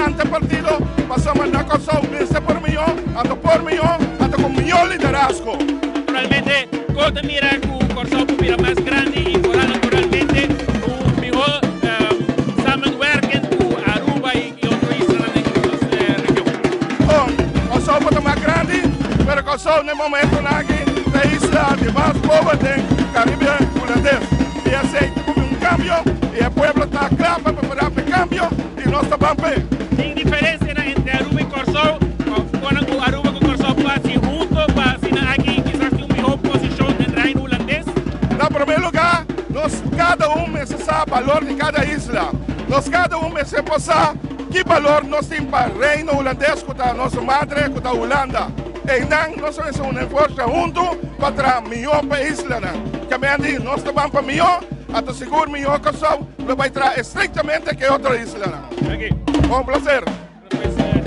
lanta partido, pasobra na Kòrsou mester por mihó, anto por mihó, anto ku mihó liderazgo. Naturalmente, kon ta mira ku Kòrsou por bira mas grandi i foral naturalmente ku mihó samenwerken ku Aruba i otro islanan den nos region? Bon, Kòrsou por ta mas grandi, pero Kòrsou na e momentonan aki ta e isla di mas pober den Karibe Hulandes. I esei ta kumpli un kambio i e pueblo ta kla pa prepará pa e kambio i nos ta ban p'e. Tin diferensianan entre Aruba i Kòrsou? Òf konan ku Aruba ku Kòrsou por hasi hunto pa asina aki kisas tin un mihó posishon den Reino Hulandes? Na promé lugá, nos kada un mester sa balor di kada isla. Nos kada un mester por sa ki balor nos tin pa Reino Hulandes ku ta nos madre ku ta Hulanda. Einan nos mester uni forsa huntu pa traha mihó pa e islanan. Kamendi nos ta ban pa mihó, anto sigur mihó Kòrsou lo bai traha estriktamente ku e otro islanan. Danki. Un plaser. Nos pues.